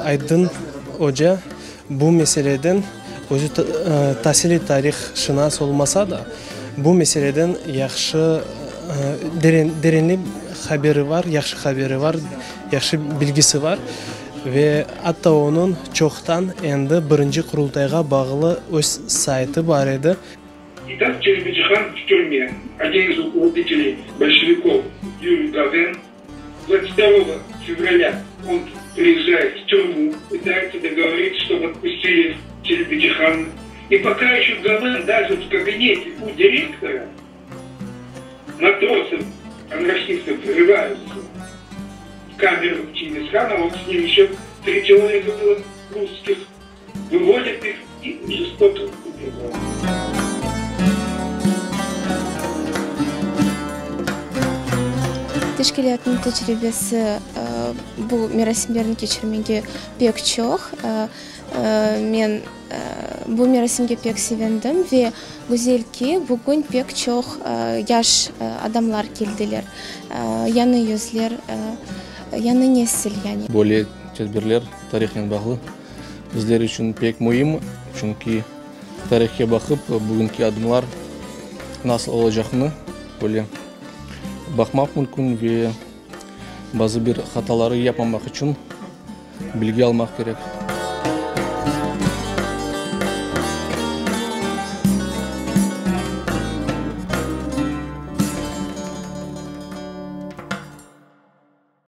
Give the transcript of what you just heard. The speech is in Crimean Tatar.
Aydın oca bu meseleden özü tasiliy tarihşınas olmasa da, bu meseleden yahşı derenli haberi var, yahşı haberi var, yahşı bilgisi var ve atta onıñ çoqtan endi birinci Qurultayğa bağlı öz saytı bar edi. İtak Çelebicihan v türme, odin iz rukovoditeley bolşevikov Yuriy Gaven, 22 fevralâ on priezjaet v türmu, pıtaetsâ dogovoritsâ, ştob otpustili Çelebicihana, i poka eşö Gaven daje v kabinete u direktora, matrosı anarhistov vrıvayutsâ v kameru k Çingishanov, on s nim eşö tri çeloveka bylo russkih, vıvodyat ih i jestoko ubivayut. Teşkilâtnıñ tecribesi bu merasimlerni keçirmege pek çoq. Men bu merasimge pek sevindim ve güzel ki, bugün pek çoq yaş adamlar keldiler, yañı yüzler, yañı nesil yani. Böyle tedbirler tarihnen bağlı bizler içün pek müim, çünki tarihke baqıp, bugünki adımlar nasıl olacağını böyle baqmaq mümkün ve bazı bir hataları yapmamaq içün bilgi almaq kerek.